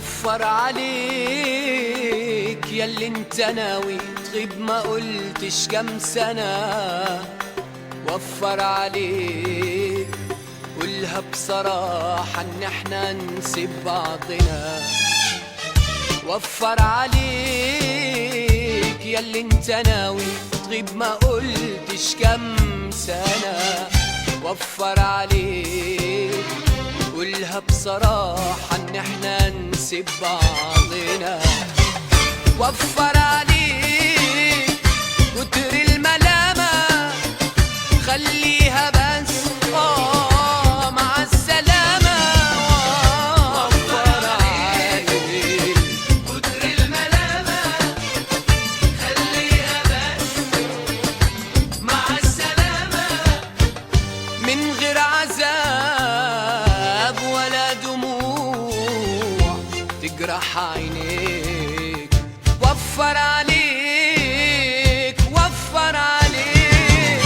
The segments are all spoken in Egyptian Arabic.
وفر عليك ياللي انت ناوي تغيب ما قلتش كم سنة. وفر عليك قولها بصراحة ان احنا نسيب بعضنا. وفر عليك ياللي انت ناوي تغيب ما قلتش كم سنة. وفر عليك قولها بصراحة ان احنا نسيب بعضنا. وفر عليك كتر الملامة خليها بس مع السلامة. وفر عليك كتر الملامة خليها بس مع السلامة، من غير عذاب ولا دموع تجرح عينيك. وفر عليك، وفر عليك.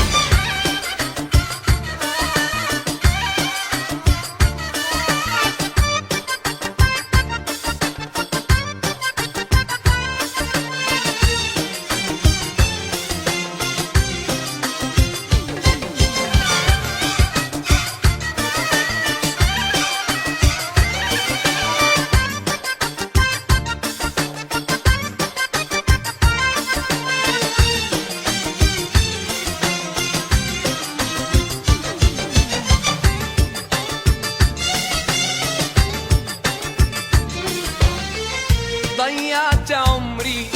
ضيعت عمري،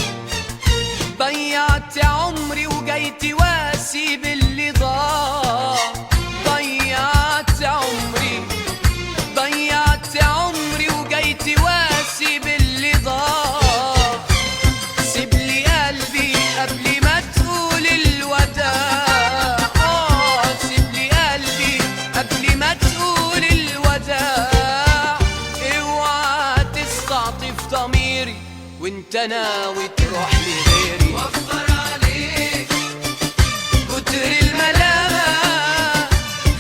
ضيعت عمري وجاي تواسي باللي ضاع. ضيعت عمري، ضيعت عمري وجاي تواسي باللي ضاع. سيب لي قلبي قبل ما تقول الوداع. سيب لي قلبي قبل ما تقول الوداع. اوعى تستعطف ضميري وانت ناوي تروح لغيري. وفر عليك كتر الملامة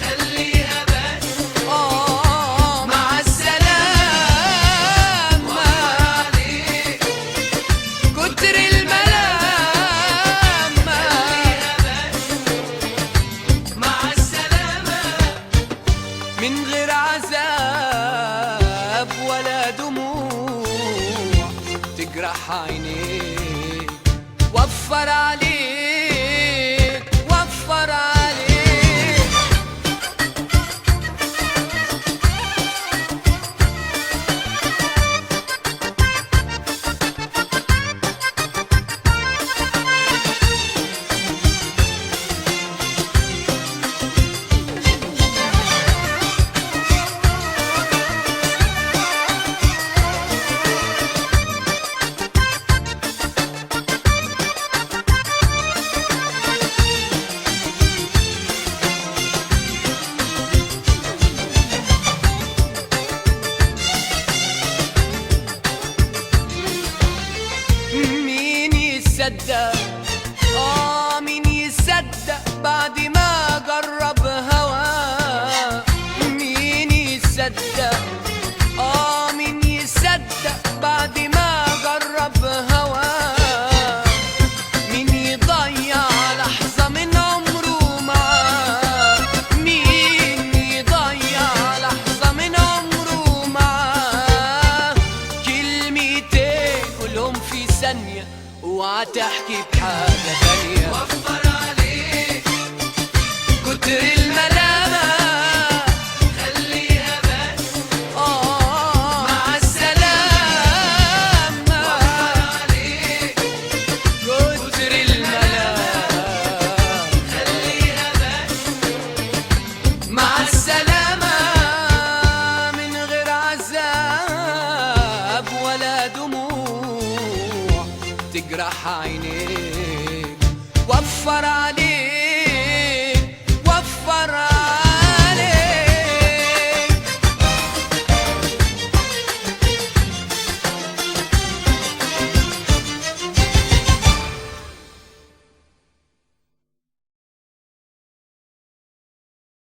خليها بس مع السلامة. عليك كتر الملامة خليها بس مع السلامة، من غير عذاب ولا دموع تجرح عينيك. وفر عليك، وفر عليك. مين يصدق، مين يصدق بعد ما جرب هواه. مين يصدق، مين يصدق بعد ما جرب هواه. مين يضيع لحظة من عمره معاه. مين يضيع لحظة من عمره معاه. كلمتين قولهم في ثانية، اوعى تحكي بحاجة تانية. وفر عليك كتر الملامة خليها بس مع السلامة. وفر عليك كتر الملامة خليها بس مع السلامة، من غير عذاب ولا دموع تجرح عينيك. وفر عليك.